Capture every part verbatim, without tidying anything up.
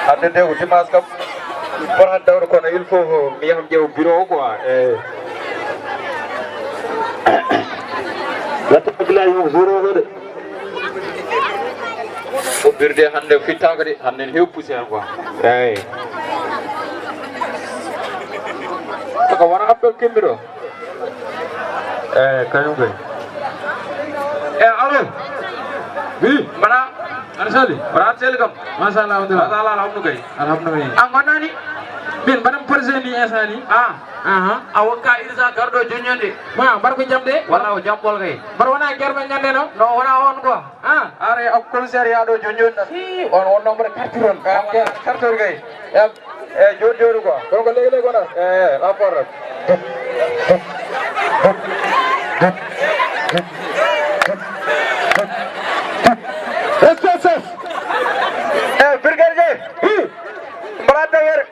Hannde nde ko dimanche kam, fotaani dawde kono il faut mi yaha mi ƴeewa bureau o quoi. Eeyi. Latta billahi ko zéro ko de. Ubbirde hannde fittaaka de, hannde ne heewi poussière quoi. Eeyi. Ko wona appel kemmi ɗo. Eeyi, kañum kay. E alo. Wi. Mbaɗa? Aɗa selli? Mbaɗa aɗa selli kam? Machallah, alhamdulillah. Machallah, alhamdu kay. Alhamdulillah. An gonnani? Min mbaɗan projet ni instant ni. Ah. Aha. A wonka Irsa garɗo joññonde. Ma, mbar ko jam de? Walla o jam ɓol kay. Mbar wona gerɓe ñande no? No, wona on quoi. Ah. Are ak commissariat ɗo joññon tan. Hi, on, on nombre carte ron. Ah, ok. Carte ron kay. E, e, jooni, jooni quoi. Kono ko leydi leydi wona? E, rapport rek. S S S. E, brigadier. Hi. Mbaɗa tawi here.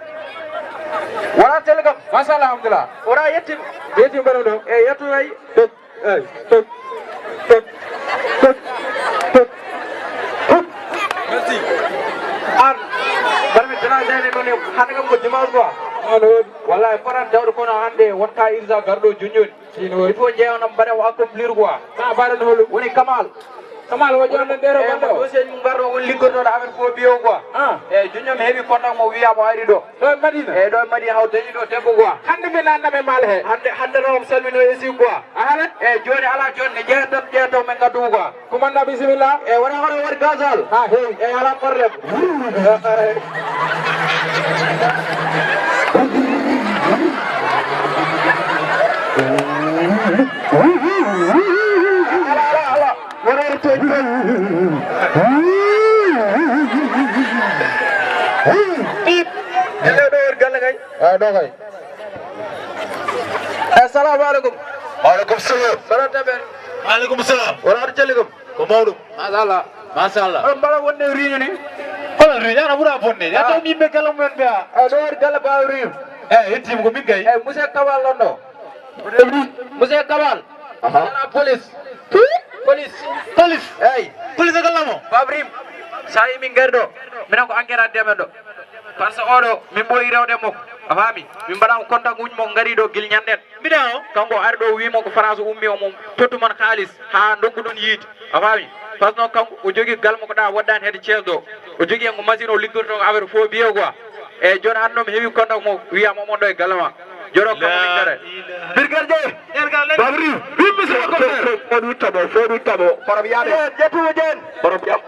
Wona tele kam. Machallah, alhamdulillah. Wona yetti. Yetti mbaɗa ɗo. E, yettu kay. Tok, ey, tok, tok, tok, tok, tok. Merci. An, barmi tana jani moni, hande kam ko dimanche quoi. Ano. Wallahi, fotaani dawde kono hannde wonta Irsa garɗo joññoni. Sino. Il faut jeeya on mbaɗa o accomplir quoi. Ka mbaɗa no holo? Woni Kamal. Kamal, o jooni nder o. E, gonɗo o. Dossier mum garɗo woni liggotooɗo affaire faux billet o quoi. Ah. E, joñño mi heɓi contact mo wiya mo ari ɗo. Ɗo e Madina? E, ɗo e Madina, haw dañi ɗo debbo quoi. Hannde mi nanna mi maal he. Hannde, hannde ɗo mi salmino e si quoi. A haala? E, jooni ala jooni ne jeeya tan, jeeya taw min ngaddu quoi. Commandant, bisimilla. E, wona hono waɗi gasoil. Ha heewi. E, ala problème. Ala, ala, ala. Wona e toon, toon. Ɗiɗ. Ɗiɗ ɗo, ɗo woni galle kay. A, ɗo kay. Assalamu alaikum. Wa alaikum salam. Barata ben. Wa alaikum salam. Wala aɗa celli kam? Ko mawɗum. Machallah. Machallah. Oɗon mbaɗa wonde réunion ni? Hono réunion? Ana ɓura bonde. Ya, ah, taw yimɓe galle mumen ɓe a. Ay, ɗo woni galle Baaba Réunion. Eh, hettima ko min kay. Eh, monsieur Kabal ɗon ɗo. Monsieur Kabal. Aha. Ala police. Police. Police. Ey. Police e galle mo? Baaba Réunion. Sa yi min ngari ɗo. Minen ko enquête addi amen ɗo. Par ce que oɗo, min ɓooyi rewde mo. A faami? Min mbaɗa ko contact uji mo ngari ɗo gila ñanden. Mbiɗa o? Kanko ari ɗo wi mo ko France ummi o mo tottu mon kaalis haa ndogguɗon yiide. A faami? Par ce que noon kanko o jogii galle makko ɗa waɗɗaani hedde Thiès ɗo. O jogii hen ko machine o liggorto ko affaire faux billet quoi. E jooni hannde mi heɓi contact mo wiya mo mon ɗo e galle ma. Joɗo kanko min kare. Brigadier. Babri. Wimmi so ko. Fo ɗum tabo, fo ɗum tabo. Kono mi yaade. Ƴettu ƴen. Kono mi yaade.